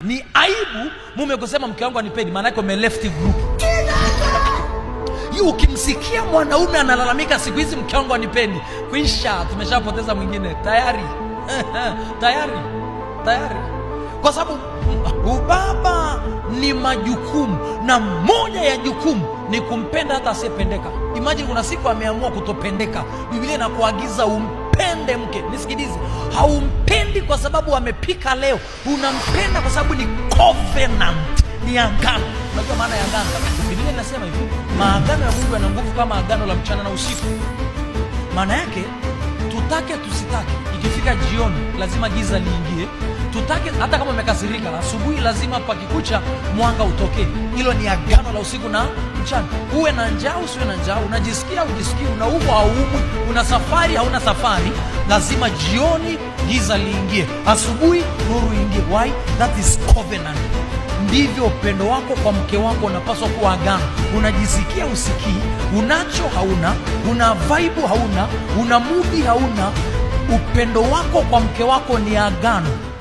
Ni aibu mume kusema mke wangu anipendi, maana yake ume left group. Yu, ukimsikia mwanaume analalamika siku hizi mke wangu anipendi, kuisha, tumeshapoteza mwingine tayari. Tayari, tayari, kwa sababu ubaba ni majukumu, na moja ya jukumu ni kumpenda hata asiyependeka. Imagine kuna siku ameamua kutopendeka, Biblia inakuagiza umpende mke. Nisikilize, haumpendi kwa sababu amepika leo, unampenda kwa sababu ni covenant, ni agano. Unajua maana ya agano? Biblia inasema hivi, maagano ya Mungu yana nguvu kama agano la mchana na usiku. Maana yake tutake tusitake, ikifika jioni lazima giza liingie. Tutake hata kama umekasirika, asubuhi lazima pakikucha mwanga utokee. Hilo ni agano la usiku na mchana. Uwe na njaa usiwe na njaa, unajisikia ujisikii, unaumwa hauumwi, una safari hauna safari, lazima jioni giza liingie, asubuhi nuru ingie. Why? That is covenant. Ndivyo upendo wako kwa mke wako unapaswa kuwa agano. Unajisikia usikii, unacho hauna, una vibe hauna, una mood hauna, upendo wako kwa mke wako ni agano.